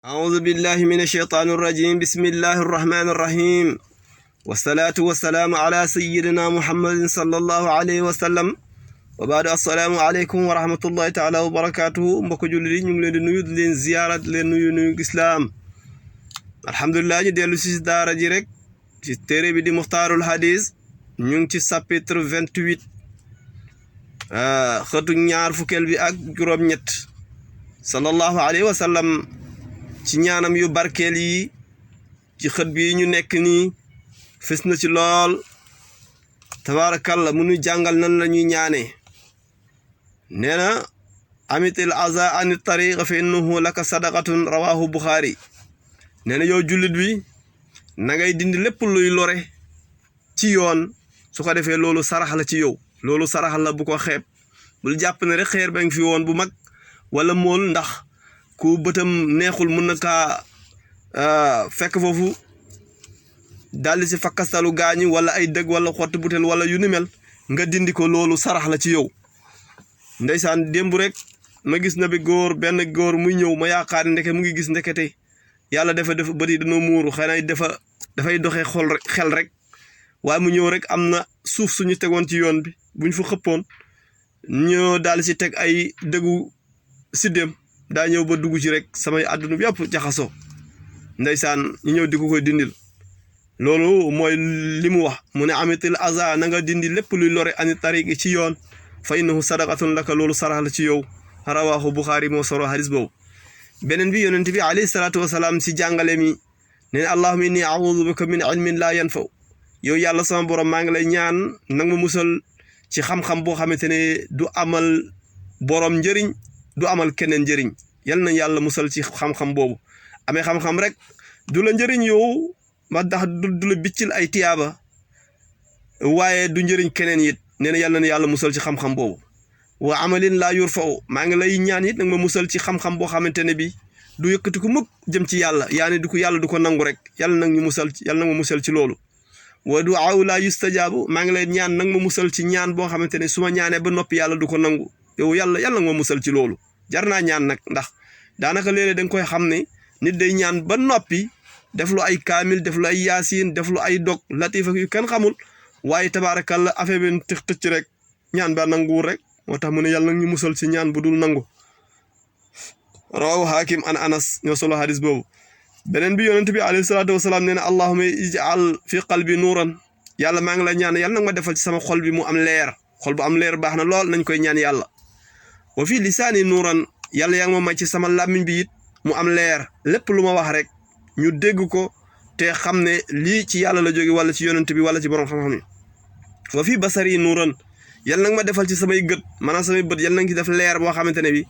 أعوذ بالله من الشيطان الرجيم بسم الله الرحمن الرحيم والصلاة والسلام على سيدنا محمد صلى الله عليه وسلم وبعد السلام عليكم ورحمة الله تعالى وبركاته mbokk jullit ñu ngi leen di nuyu di leen ziyarat leen nuyu islam alhamdulillah ñu dellu ci daara ji rek ci téere bi di Muxtaarul Hadis ñu ngi ci chapitre 28 xëtu ñaar fukkeel bi ak juróom ñett sallallahu alayhi wa sallam ci ñaanam yu barkeel yi ci xët bi ñu nekk nii fës na ci lool tabaarakalla mu nu jàngal nan la ñuy ñaane nee na amitil aza ani tariqa fa innahu laka sadaqatun rawahu Bukhari nee na yow jullit bi na ngay dindi lépp luy lore ci yoon su ko defee loolu sarax la ci yow loolu sarax la bu ko xeeb bul jàpp ne rek xeer ba ngi fi woon bu mag wala mool ndax ku bëtam neexul mën na kaa fekk foofu daldi ci fakkastalu gaañi wala ay dëgg wala xott butel wala yu ni mel nga dindi ko loolu sarax la ci yow ndeysaan démb rek ma gis na bi benn góor muy ñëw ma yaakaar ndeke mu ngi gis ndekete yàlla dafa bëri dañoo muuru xëy na dafay doxee xel rek waaye mu ñëw rek am na suuf suñu tegoon ci yoon bi buñ fa xëppoon ñoo daal ci teg ay dëggu siddéem daa ñëw ba dugg ci rek samay àdduna bi yëpp jaxasoo ndeysaan ñu ñëw di ko koy dindil loolu mooy li mu wax mu ne amitil aza na nga dindi lépp luy lore ani tariqi ci yoon fa innahu sadaqatun laka loolu sarax la ci yow rawaahu Bukhari moo soro hadis boobu beneen bi yonent bi alayhi salaatu wasalaam si jàngale mi ne allahumma inni a'udhu bika min ilmin la yanfaw yow yàlla sama borom maa ngi lay ñaan nag ma musal ci xam-xam boo xamante ne du amal borom njëriñ du amal keneen njëriñ yal na yàlla musal ci xam-xam boobu amee xam-xam rek du la njëriñ yow ma ndax du la biccil ay tiyaaba waaye du njëriñ keneen it nee na yal na yàlla musal ci xam-xam boobu wa amalin laa yurfa'u maa ngi lay ñaan it nag ma musal ci xam-xam boo xamante ne bi du yëkkati ko mukk jëm ci yàlla yaa ne du ko yàlla du ko nangu rek yàlla nag ñu musal yàlla nag ma musal ci loolu wa du'aa laa yustajaabu maa ngi lay ñaan nag ma musal ci ñaan boo xamante ne su ma ñaanee ba noppi yàlla du ko nangu yow yàlla nga ma musal ci loolu jar naa ñaan nag ndax daanaka léeg-léeg da nga koy xam ne nit day ñaan ba noppi def lu ay kaamil def lu ay yaasin def lu ay dog latifa yu kenn xamul waaye tabaarakalla affaire bi tëcc rek ñaan ba nanguwul rek moo tax mu ne yàlla nag ñu musal ci ñaan bu dul nangu rawahu Hakim an Anas ñoo solo hadis boobu beneen bi yonent bi alayhi salaatu wasalaam nee na allahumma ij'al fi qalbi nuuran yàlla maa ngi la ñaan yàlla nag ma defal ci sama xol bi mu am leer xol bu am leer baax na lool nañ koy ñaan yàlla wa fii lisaani nuuran yàlla yaa ngi ma may ci sama làmmiñ bi it mu am leer lépp lu ma wax rek ñu dégg ko te xam ne lii ci yàlla la jóge wala ci yonent bi wala ci borom xam-xam yi wa fii basari nuuran yàlla nag ma defal ci samay gët maanaam samay bët yàlla nag ci def leer boo xamante ne bi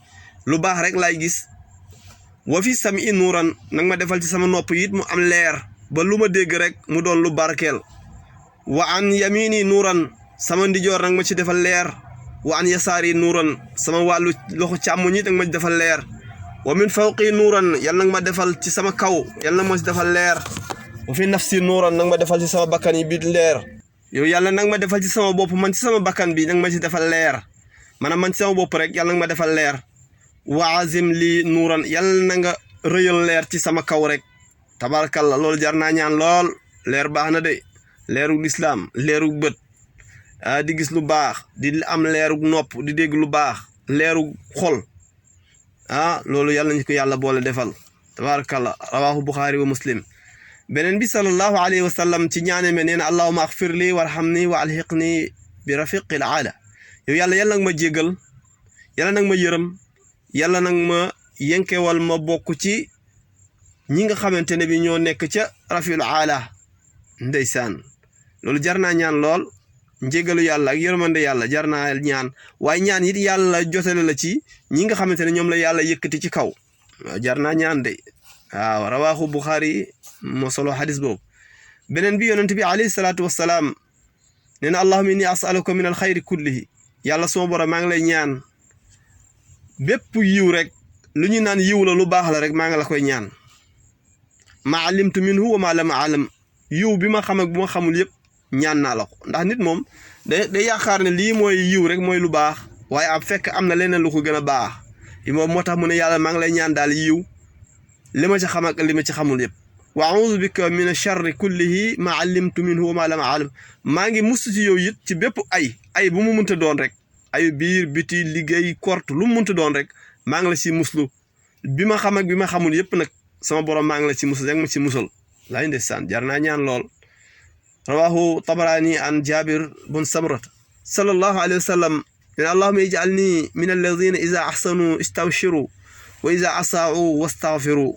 lu baax rek laay gis wa fii sam'i nuuran nag ma defal ci sama nopp it mu am leer ba lu ma dégg rek mu doon lu barkeel wa an yamini nuuran sama ndijoor nag ma ci defal leer wa an yasaari nuuran sama wàllu loxo càmmoñ it nag ma ci defal leer wa min fawqi nuuran yàlla nag ma defal ci sama kaw yàlla nag ma ci defal leer wa fi nafsi nuuran nag ma defal ci sama bakkan yi biit leer yow yàlla nag ma defal ci sama bopp man ci sama bakkan bi nag ma ci defal leer maanaam man ci sama bopp rek yàlla nag ma defal leer wa azim lii nuuran yàlla na nga rëyal leer ci sama kaw rek tabarakallah loolu jar naa ñaan lool leer baax na de leeru lislaam leeru bët di gis lu baax di am leeru nopp di dégg lu baax leeru xol loolu yàlla nañu ko yàlla boole defal tabarakallah rawahu Bukhari wa Muslim beneen bi sallallahu alayhi wa sallam ci ñaane me nee na allahumma axfir li warhamni wa alhiqni bi rafiqil aala yow yàlla nag ma jéggal yàlla nag ma yërëm yàlla nag ma yenkewal ma bokk ci ñi nga xamante ne bi ñoo nekk ca rafiul aala ndeysaan loolu jar naa ñaan lool njégalu yàlla ak yërmande yàlla jar naa ñaan waaye ñaan it yàlla jotale la ci ñi nga xamante ne ñoom la yàlla yëkkati ci kaw jar naa ñaan de waaw rawaahu Bukhari moo solo hadis boobu beneen bi yonent bi alayhi salaatu wassalaam nee na allahumma inni as'aluka min alxayri kullihi yàlla suma borom maa ngi lay ñaan bépp yiw rek lu ñu naan yiw la lu baax la rek maa ngi la koy ñaan ma alimtu minhu wa ma lam alam yiw bi ma xam ak bu ma xamul yëpp ñaan naa la ko ndax nit moom day yaakaar ne lii mooy yiw rek mooy lu baax waaye am fekk am na leneen lu ko gën a baax yi moom moo tax mu ne yàlla maa ngi lay ñaan daal yiw li ma ci xam ak li ma ci xamul yëpp wa a'uudu bika min charri kullihi ma allimtu minhu wa ma lam a'lam maa ngi mustu ci yow it ci bépp ay bu mu munta doon rek ayu biir biti liggéey kort lu mu munta doon rek maa ngi la ci muslu bi ma xam ak bi ma xamul yëpp nag sama borom maa ngi la ci musal rek ma ci musal laay ndeysaan jar naa ñaan lool rawahu tabarani an jabir bun samrat sallallahu alayhi wa sallam allahumma ij'alni min alladhina idha ahsanu istawshiru wa idha asa'u wastaghfiru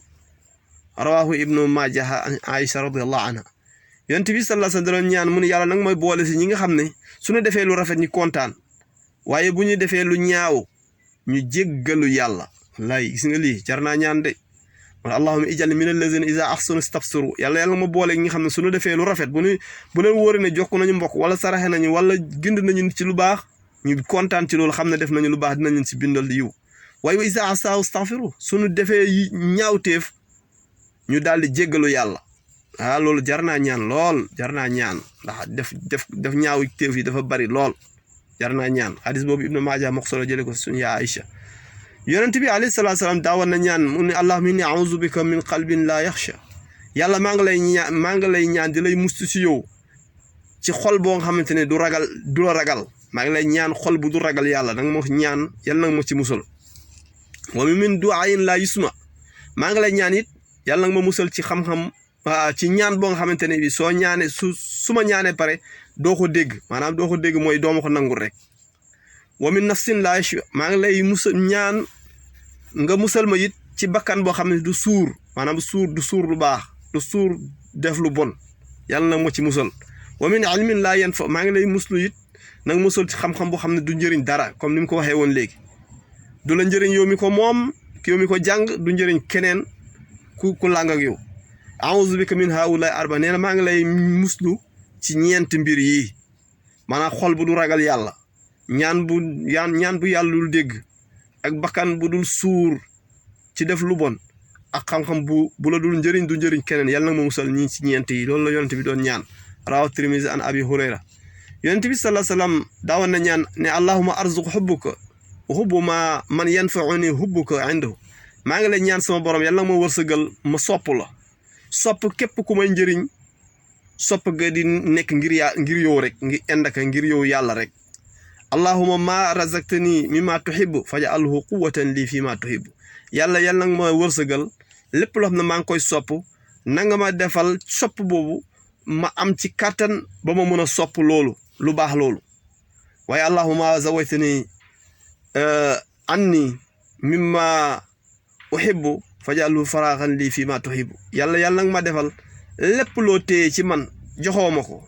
rawahu ibnu majah an aisha radiyallahu anha yonent bi sallallahu alayhi wa sallam ñaan mu ne yàlla nag mooy boole si ñi nga xam ne suñu defee lu rafet ñu kontaan waaye bu ñu defee lu ñaaw ñu jéggalu yàlla wallaay gis nga lii jar naa ñaan de wala allahumma ij'alni min alladhina idha ahsanu istabsiru yàlla ma boole ñi nga xam ne suñu defee lu rafet bu leen wóore ne jokk nañu mbokk wala saraxe nañu wala gind nañu ci lu baax ñu kontaan ci loolu xam ne def nañu lu baax dinañu ci bindal yiw waaye wa idha asa'u astaghfiru suñu defee ñaawteef ñu daal di jéggalu yàlla loolu jar naa ñaan lool jar naa ñaan ndax def ñaaw teef yi dafa bari lool jar naa ñaan hadis boobu ibnu maaja moo ko solo jële ko suñu yaa Aïcha yonent bi alayhi salaatu salaam daawoon na ñaan mu ne allahumma inni a'uuzu bika min qalbin laa yaxsha yàlla maa ngi lay ñaan di lay mustu si yow ci xol boo nga xamante ne du la ragal maa ngi lay ñaan xol bu du ragal yàlla nag moo ñaan yàlla nag ma ci musal wa min du'aayin laa yusma maa ngi lay ñaan it yàlla nag ma musal ci xam-xam ci ñaan boo nga xamante ne bi soo ñaane su ma ñaanee pare doo ko dégg maanaam doo ko dégg mooy doo ma ko nangul rek wa min nafsin laa yashba maa ngi lay musal ñaan nga musal ma it ci bakkan boo xam ne du suur maanaam du suur lu baax du suur def lu bon yàlla nag ma ci musal wa min ilmin laa yanfa maa ngi lay muslu it nag musal ci xam-xam boo xam ne du njëriñ dara comme ni mu ko waxee woon léegi du la njëriñ yow mi ko moom yow mi ko jàng du njëriñ keneen ku làng ak yow a'uuzu bika min haa'ulaa'i arba nee na maa ngi lay muslu ci ñeenti mbir yi maanaam xol bu du ragal yàlla ñaan bu yàlla dul dégg ak bakkan bu dul suur ci def lu bon ak xam-xam bu la dul njëriñ du njëriñ keneen yàlla nag ma musal ñi ci ñeent yi loolu la yonent bi doon ñaan rawahu Tirmisi an abi hurayra yonent bi sallallahu alayhi wa sallam daawoon na ñaan ne allahumma arzuq hubbuka wa hubbu man yanfa'uni hubbuka indahu maa ngi lay ñaan sama borom yàlla nag ma wërsëgal ma sopp la sopp képp ku may njëriñ sopp ga di nekk ngir yow rek ngir yow yàlla rek allahumma ma razaqtani mimma tuhibbu faj'alhu quwwatan li fi ma tuhibbu yàlla nag ma wërsëgal lépp loo xam ne maa ngi koy sopp nanga ma defal sopp boobu ma am ci kàttan ba ma mën a sopp loolu lu baax loolu waaye allahumma zawaytani anni mimma uhibbu faj'alhu faraaxan lii fii ma tuhibbu yàlla nag ma defal lépp loo téye ci man joxoo ma ko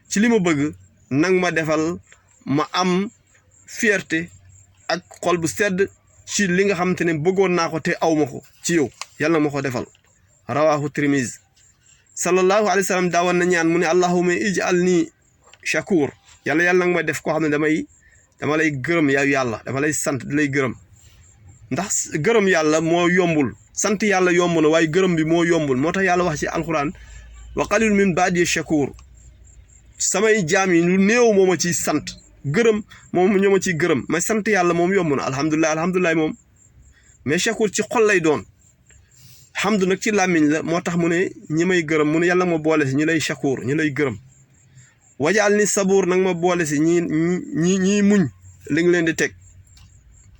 ci li ma bëgg nag ma defal ma am fierté ak xol bu sedd ci li nga xamante ne bëggoon naa ko te aw ma ko ci yow yàlla ma ko defal rawahu Tirmisi sallallahu alayhi wa sallam daawoon na ñaan mu ne allahumma ij'alni shakur yàlla nag ma def koo xam ne dama lay gërëm yow yàlla dama lay sant di lay gërëm ndax gërëm yàlla moo yombul sant yàlla yomb na waaye gërëm bi moo yombul moo tax yàlla wax ci alquran wa qalil min baadi shakur samay jaam yi lu néew moo ma ciy sant gërëm moom ñoo ma ciy gërëm mais sant yàlla moom yomb na alhamdulilah moom mais shakur ci xol lay doon hamdu nag ci làmmiñ la moo tax mu ne ñi may gërëm mu ne yàlla ma boole si ñi lay shakur ñi lay gërëm wajaal ni sabuur nag ma boole si ñi muñ li nga leen di teg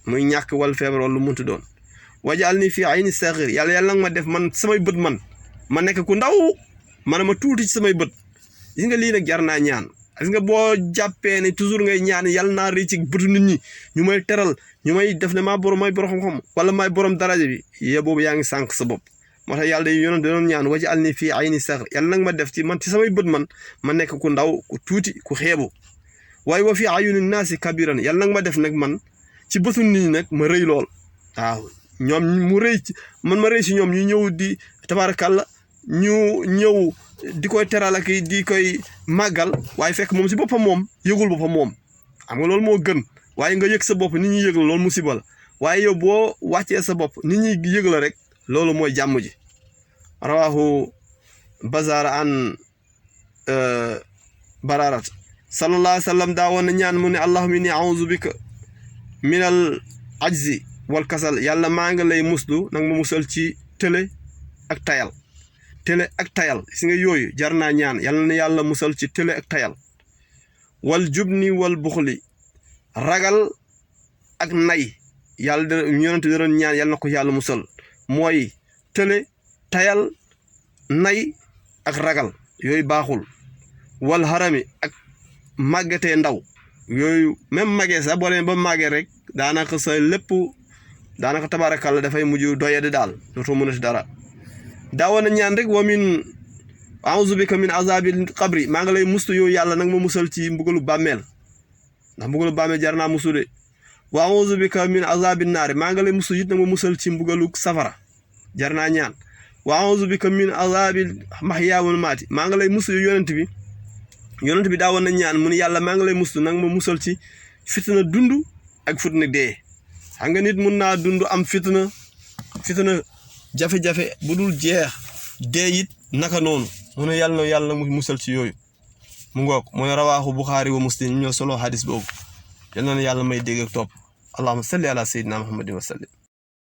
muy ñàkk wal feebar wala lu muntu doon wajaal ni fii ayni saxir yàlla nag ma def man samay bët ma nekk ku ndaw man ma tuuti ci samay bët gis nga lii nag jar naa ñaan gis nga boo jàppee ne toujours ngay ñaan yàlla naa rëy ci bëtu nit ñi ñu may teral ñu may def ne may borom xam-xam wala may borom daraja bi yee boobu yaa ngi sànq sa bopp moo tax yàlla day yonoon danoon ñaan wajaal ni fii ayni saxir yàlla nag ma def ci man ci samay bët ma nekk ku ndaw ku tuuti ku xeebu waaye wa fii ayuni naasi kabiran yàlla nag ma def nag man ci bëtu nit ñi nag ma rëy lool waaw ñoom mu rëy ci man ma rëy si ñoom ñu ñëw di tabaarakàlla ñu ñëw di koy teral ak di koy màggal waaye fekk moom si boppam moom yëgul boppam moom xam nga loolu moo gën waaye nga yëg sa bopp nit ñi yëg la loolu musiba la waaye yow boo wàccee sa bopp nit ñi yëg la rek loolu mooy jàmm ji rawahu bazar an bararat sallallahu alayhi wa sallam daa woon na ñaan mu ne allahumma inni a'udhu bika minal ajzi wal kasal yàlla maa ngi lay muslu nag ma musal ci tële ak tayal télé ak tayal gis nga yooyu jar naa ñaan yal na yàlla musal ci télé ak tayal wal jubni wal buxli ragal ak nay yàlla yonent da doon ñaan yal na ko yàlla musal mooy télé tayal nay ak ragal yooyu baaxul wal harami ak màggatee ndaw yooyu même màggee sax boo demee ba màggee rek daanaka sa lépp daanaka tabaarakalla dafay mujj doyadi daal dootoo mënati dara daawoon na ñaan rek wa min a'uuzu bika min azaabil qabri maa ngi lay mustu yow yàlla nag ma musal ci mbugalu bàmmeel ndax mbugalu bàmmeel jar naa musu de wa a'uuzu bika min azaabin naari maa ngi lay mustu it nag ma musal ci mbugalu safara jar naa ñaan wa a'uuzu bika min azaabil mahyaa wal mamaati maa ngi lay mustu yow yonent bi daawoon na ñaan mu ne yàlla maa ngi lay mustu nag ma musal ci fitna dund ak fitna dee xam nga nit mun naa dund am fitna jafe-jafe bu dul jeex dee it naka noonu mu ne yàlla mu musal ci yooyu mu ngoog mu ne rawaaxu Buxaari wa Muslim ñoo solo hadis boobu yal na yàlla may dégg ak topp allahumma salli ala sayyidina muhammadin wa sallim